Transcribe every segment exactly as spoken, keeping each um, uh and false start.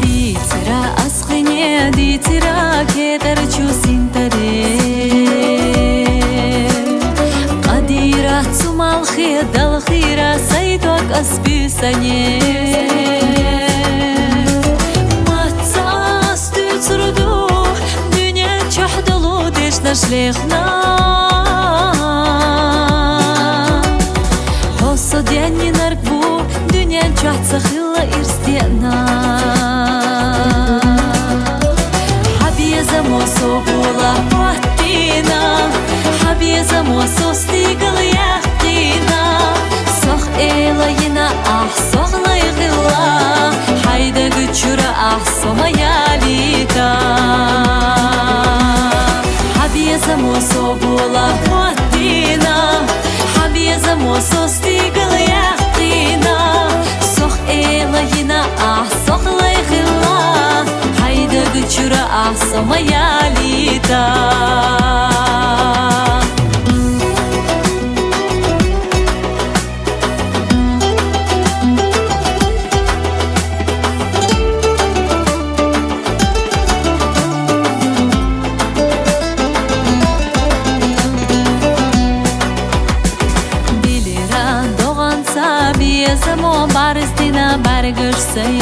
Дийцира аз къине, дийцира кетӀарчу синтаре. Къадира цу малхе далхира сай дог аз буьйсанне. Маца аз дуьйцур ду дуьнен чохь долу дешнаш лехна. Хьо со денйинарг ву, дуьнен чохь ца хилла ирс деана. Хьан безамо со гӀолахь хӀоттийна, хьан безамо со стигала яьккхина. Сох эла йина ахь, сох лай хилла, хьайн даг чуьра ахь со ма ялийта. Хьан безамо со гӀолахь хӀоттийна, хьан безамо со стигала яьккхина. Сох эла йина ахь, сох лай хилла, хьайн даг чуьра ахь со ма ялийта. Дилира догӀанца безамо бӀарздина бӀаргаш сай.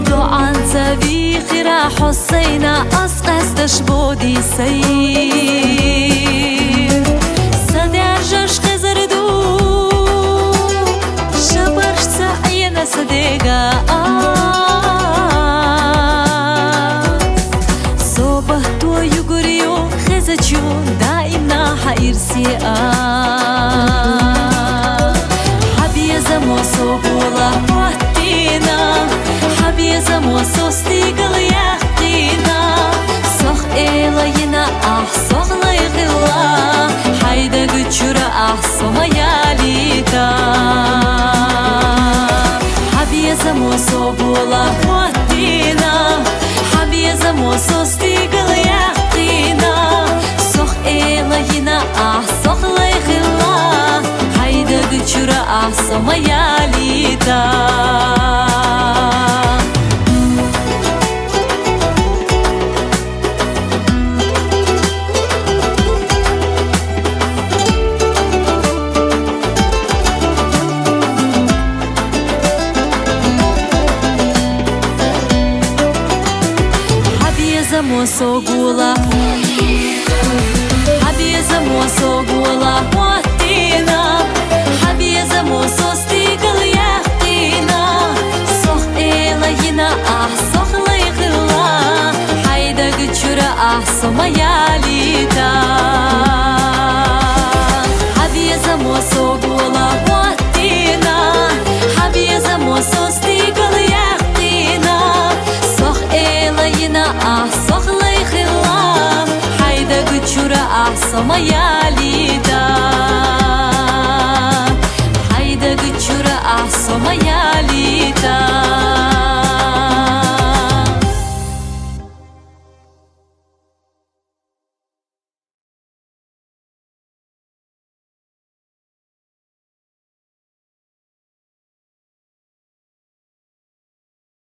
ДогӀанца вийхира хьо сайна, аз къаьсташ боди сай. Са даьржаш хезар ду, шабаршца Ӏена са дега а. Собатто югур ю хезачу даимна хьан ирсе а. Хьан безамо со гӀолахь хӀоттийна, хьан безамо со стигала яьккхина. Сох эла йина ахь, сох лай хилла, хьайн даг чуьра ахь со ма ялийта. Хьан безамо со гӀолахь хӀоттийна, хьан безамо со стигала яьккхина. Сох эла йина ахь, сох лай хилла, хьайн даг чуьра ахь со ма ялийта. Хьан безамо со гӀолахь, хьан безамо со гӀолахь хӀоттийна, хьан безамо со стигала яьккхина. Сох эла йина ахь, сох лай хилла, хьайн даг чуьра ахь со ма ялийта. Хьан безамо со гӀолахь хӀоттийна, хьан безамо со стигала яьккхина. Сох эла йина ахь, сох лай хилла, хьайн даг чуьра ахь со ма я